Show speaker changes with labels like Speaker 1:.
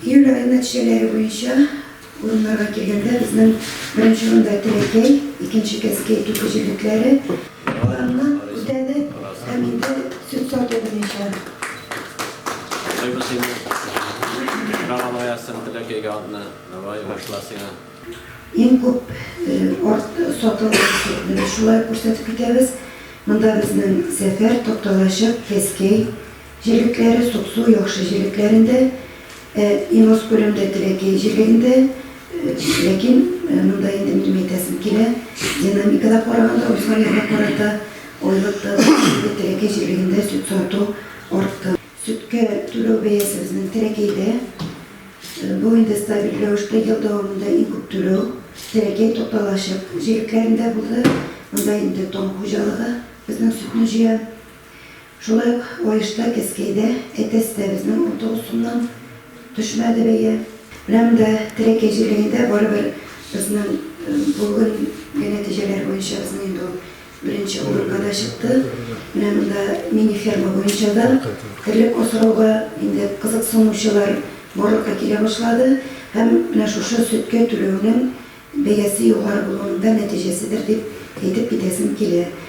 Speaker 1: Июль ае нәтиҗәләре буенча урыннарга килгәндә, безнең беренче урында Теләкәй, икенче Кәзкәй, Түке җирлекләре. Планны үтәде һәм инде сөт сату буенча.
Speaker 2: Котлыйбыз сине. Раган язсын Теләкәйгә атны. Давай, уңышлар сиңа.
Speaker 1: Иң күп арт сатылган сөтне без шулай ук күрсәтеп китәбез. Монда безнең Сәфәр, Токталачык, Кәзкәй җирлекләре, Суксу, Яхшы җирлекләрендә, ә иң аз күләмдә Теләкәй җирлегендә. Ләкин монда инде минем әйтәсем килә, динамикада караганда, узган елга карата айлыкта Теләкәй җирлегендә сөт сату артты. Сөткә түләү бәясе безнең Терәкәйдә. Бу инде стабиль рәвештә ел дәвамында иң күп түләү Терәкәй, Тукталачык җирлекләрендә булды. Монда инде Таң хуҗалыгы безнең сөтне җыя. Шулай ук Лаешта, Кәскәйдә, Әтәстә безнең 19 сумнан төшмәде бәя. Менә монда Терәкәй җирлегендә барыбер безнең бүгенге нәтиҗәләр буенча безнең инде ул беренче урынга да чыкты. Менә монда мини-ферма буенча да терлек асрауга инде кызыксынучылар барлыкка килә башлады. Һәм менә шушы сөткә түләүнең бәясе югары булуының да нәтиҗәседер дип әйтеп китәсем килә.